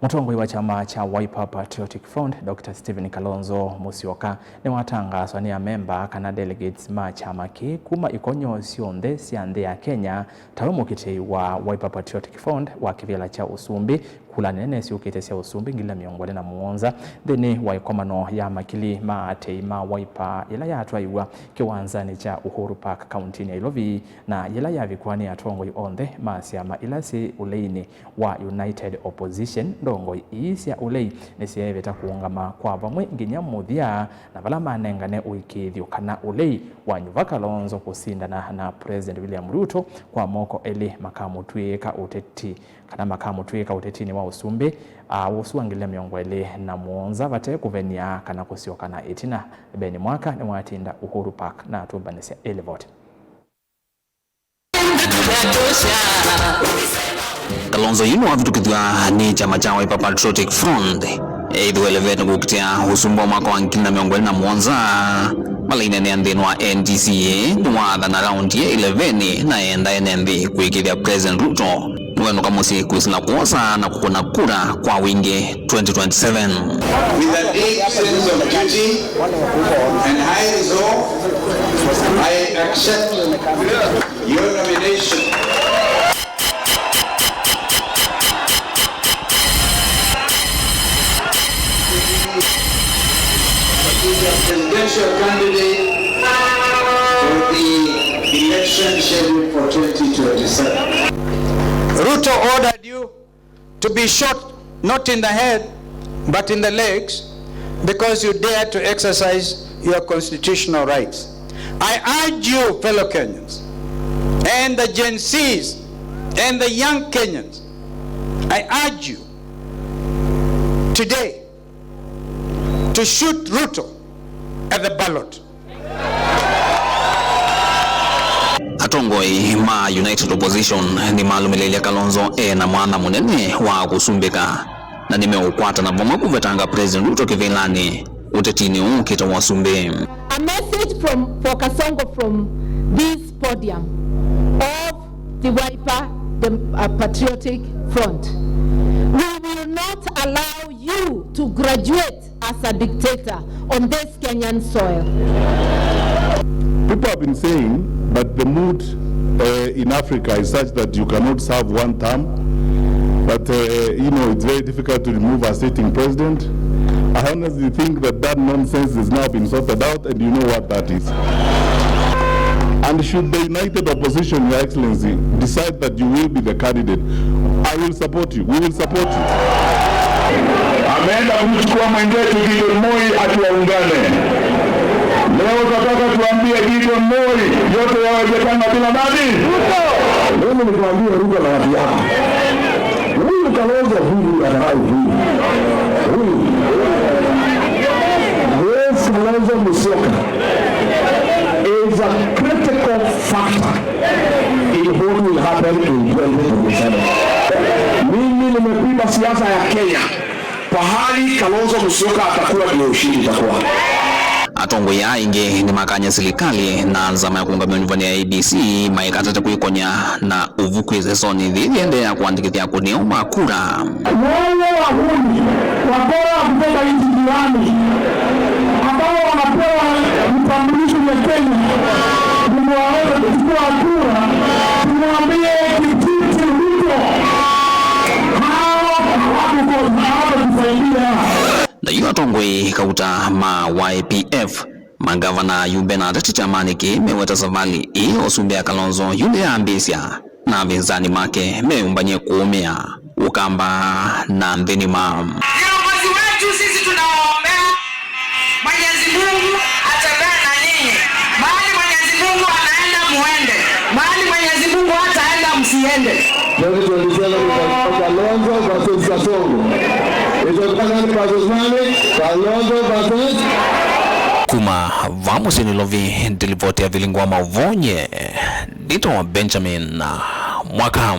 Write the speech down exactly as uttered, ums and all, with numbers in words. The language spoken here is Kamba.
Mũtongoi wa kyama kya Wiper Patriotic Front, Doctor Stephen Kalonzo Musyoka, nĩwatangaaswa nĩ amemba kana delegates ma kyama kĩĩ kuma ikonyo syonthe sya nthĩ ya Kenya tawe mũkitĩi wa Wiper Patriotic Front wa kĩvĩla kya ũsumbĩ kula nene syũkĩte sya ũsumbĩ ngili na mĩongo ĩlĩ na mũonza nthĩnĩ wa ĩkomano ya makili ma atei ma Wiper yĩla yatwaiwa kĩwanzanĩ kya Uhuru Park kauntinĩ ya Ilovi, na yĩla yavikwa nĩ atongoi onthe ma syama ila syĩ ũleinĩ wa United Opposition. Ndongoi ii sya ũlei nĩsyeevĩta kũũngama kwa vamwe nginya mũthya, na vala manengane ũĩkĩĩthyo kana ũlei wa nyuva Kalonzo kũsindana na President William Ruto kwa moko elĩ makamũtw'ĩĩka ũteti, kana makamũtw'ĩĩka ũtetinĩ wa ũsumbĩ, aa, ũsu wa ngili na mĩongo ĩlĩ na mũonza vate kũvenia kana kũsyoka na ĩtina. Ben Mwaka nĩwatinda Uhuru Park na atũmbanĩsya ĩlivoti. Kalonzo yu nĩwavĩtũkĩthw'a nĩ kyama kya Wiper Patriotic Front, eĩthĩwa ĩlevete kũkitĩa ũsumbĩ wa mwaka wa ngili na mĩongo ĩlĩ na mũonza. Vala ineenea nthĩnĩ wa N T C A, nĩwaathana raũndi ya ĩleveni na enda ene nthĩ kũĩkĩĩthya President Ruto nĩwenũka mũsyĩ kwĩsĩla kwosa na kũkũna kura kwa wingĩ twenty twenty-seven. With a deep sense of duty and high resolve, I accept your nomination. Presidential candidate for the election scheduled for twenty twenty-seven. Ruto ordered you to be shot, not in the head, but in the legs, because you dare to exercise your constitutional rights. I urge you, fellow Kenyans, and the Gen Zs, and the young Kenyans, I urge you today to shoot Ruto at the ballot. Atongoi ma United Opposition nĩmalũmĩlĩilye Kalonzo e na mwanya mũnene wa kũsumbĩka, na nĩmeũkwatana vamwe kũvetanga President Ruto kĩvĩlanĩ ũtetinĩ ũũ ũkĩte wa ũsumbĩ. A message from, for Kasongo from this podium of the Wiper, the, uh, Patriotic Front. We will not allow you to graduate as a dictator on this Kenyan soil. People have been saying that the mood, uh, in Africa is such that you cannot serve one term, that, uh, you know, it's very difficult to remove a sitting president. I honestly think that that nonsense has now been sorted out, and you know what that is. And should the United Opposition, Your Excellency, decide that you will be the candidate, I will support you. We will support you. Ameenda kumchukua mwenzetu Gideon Moi ati waungane. Leo tunataka tuambie Gideon Moi, yote yawezekana bila nani? Ruto. Mimi nikwambie Ruto na watu yako. Huyu Kalonzo huyu anadharau huyu. Huyu. This Kalonzo Musyoka is a critical factor in what will happen in twenty twenty-seven. Mimi nimepima siasa ya Kenya. Pahali Kalonzo Musyoka atakuwa ndio ushindi itakuwa. Atongoi aa aingĩ nĩmakany'a silikalĩ na nzama ya kũũngamĩa nyuvani ya A D C maikatate kwĩkony'a na ũvukwĩ ĩsesonĩ yĩĩ yĩendeea kũandĩkĩthya akũni ao ma kura. Wale wahuni wakora kutoka nchi jirani ambao wanapewa vitambulisho vya Kenya, ndio waweze kuchukua kura, tumwambie Kititi Ruto, hao hawatakusaidia. Na yu atongoi kauta ma Y P F, mangavana, ayumbe na ateti kyamanĩ kĩĩ meweta savalĩ ĩĩ ya ũsumbĩ ya Kalonzo yu nĩyambĩĩsya, na avĩnzani make meyũmbany'e kũũmĩa Ũkamba na nthĩ nĩma. Viongozi wetu sisi tunawaombea, Mwenyezi Mungu atembee na nyinyi. Mahali Mwenyezi Mungu anaenda muende, mahali Mwenyezi Mungu hataenda msiende. Twenty twenty-seven is Kalonzo versus Kasongo. It's nani versus nani? Kalonzo versus. Kuma vaa mũsyĩ Nairobi, ndilivoti ya vilingwa mauvonye, ndito Benjamin Mwaka.